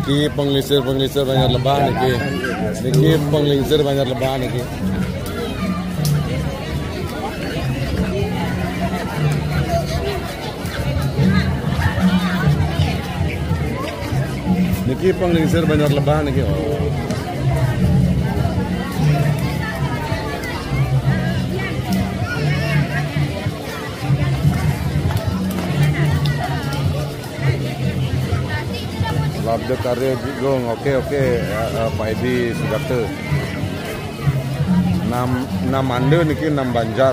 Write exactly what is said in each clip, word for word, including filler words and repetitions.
Niki penglingsir-penglingsir Banjar Lebah niki. Niki penglingsir Banjar Lebah niki. Niki penglingsir Banjar Lebah niki. Oh. Labda karya Gigong. Oke, oke. Ya, eh, Pak Edi Sugata. Nam, nam anda niki nam Banjar.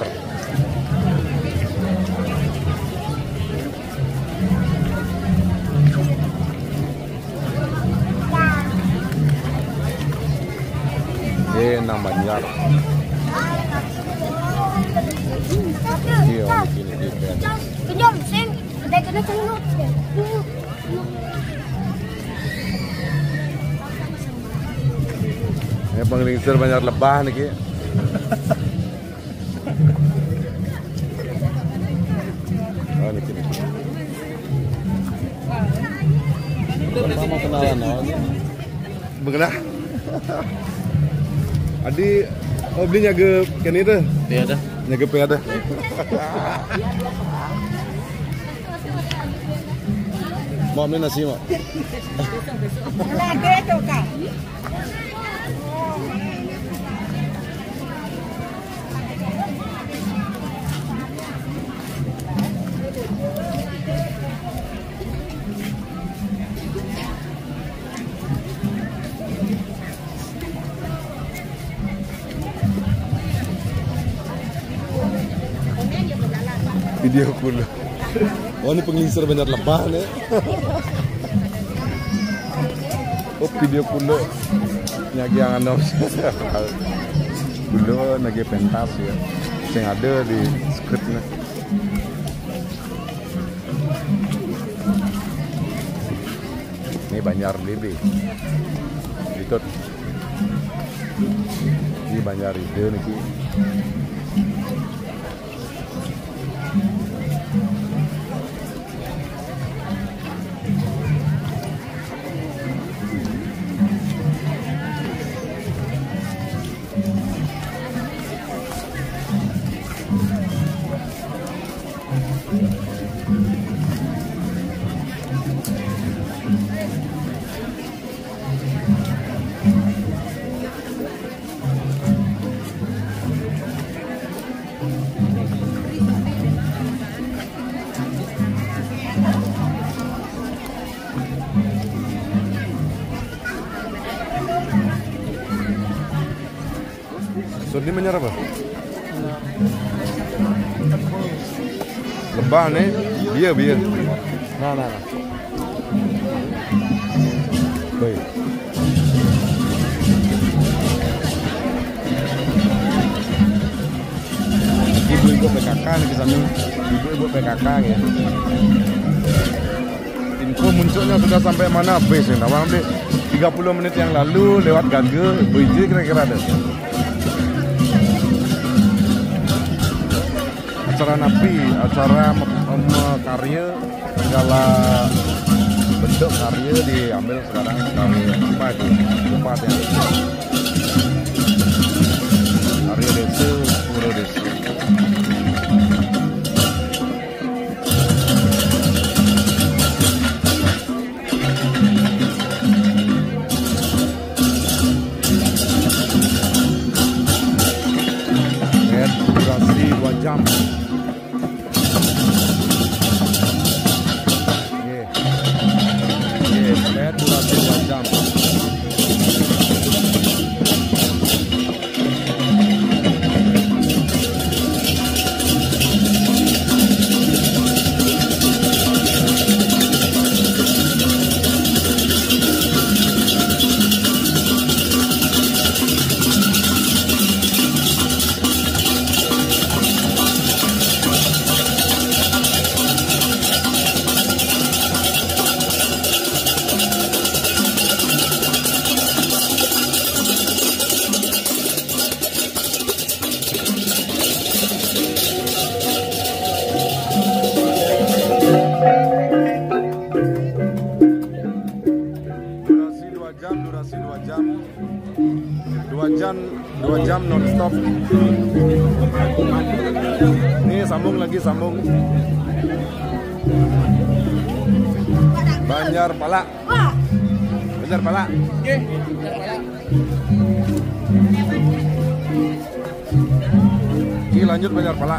Eh, nam Banjar. Iya, niki, niki, keren. Kenyal, sing. Ada kena cengok. Ya, penglingsir Banjar Lebah niki. Oh, niki, niki. Pertama kenalan, oh, ini. Mengenal. Adi, oh, beli nyaga kene tu. Iya dah. Nyaga pea dah. Mak, beli nasi, Mak. Lagi tu, Kak. Video kulo. Oh, ni penglingsir Banjar Lebah ni. Oh, video kulo. Nyagi yang anu. Kulo nagi pentas ya. Sing ada di skrip ni. Ni Banjar Lebe. Ditut. Ni Banjar Ide niki. Sudi menyerah apa? Lebah ni, bia, bia. Nah, nah, nah. Baik. Ibu-ibu P K K ni ke sana. Ibu-ibu P K K ni. Info muncuknya sudah sampai mana? Habis ni. Awang dek tiga puluh menit yang lalu lewat Gaga, Boyji kira-kira ada. Acara napi, acara me-, me-, karya, segala bentuk karya diambil sekarang, karya apa itu? Lupa saya. Karya desa, pura desa. Durasi dua jam. Ye. Ye, durasi dua jam. Dua jam nonstop. Nih, sambung lagi, sambung. Banjar Pala. Banjar Pala. Oke. Ini lanjut Banjar Pala.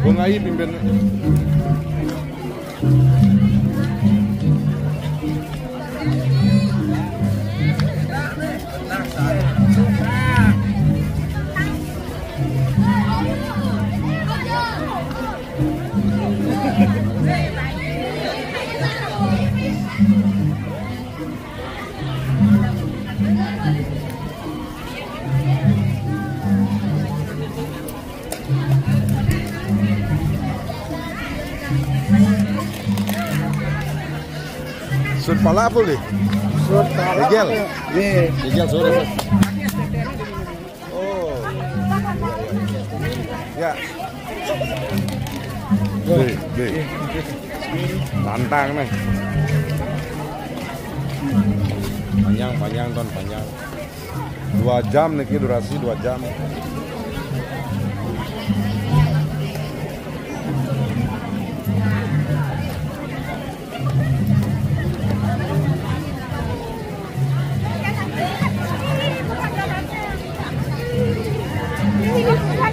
Bung Ai pimpin. Sut Pala apa nih? Sut Pala. Igel. Iya. Igel sore. Oh. Ya. Deh, deh. Tantang nih. Panjang, panjang, Ton, panjang. Dua jam nih, durasi dua jam.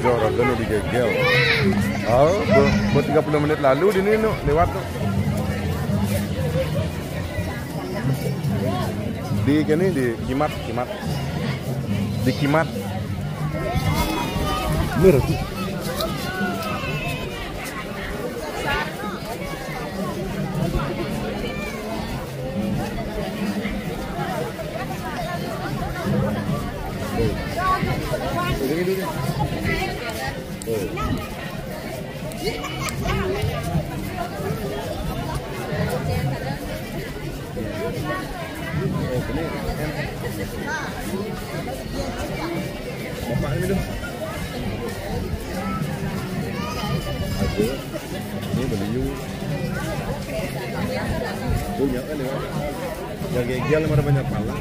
Yo, orang dulu digegel. Oh, bu, bu tiga puluh menit lalu di ini, nu, lewat tuh. Di ini, di kimat, kimat. Di kimat. Merah tuh. Bapak ini dong. Aduh. Ini beli yuk. Punya kan ya. Yang gegel sama ada banyak pala.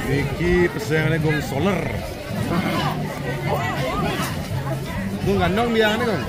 Iki pesenannya gong soler. Gong gandong biang ini gong.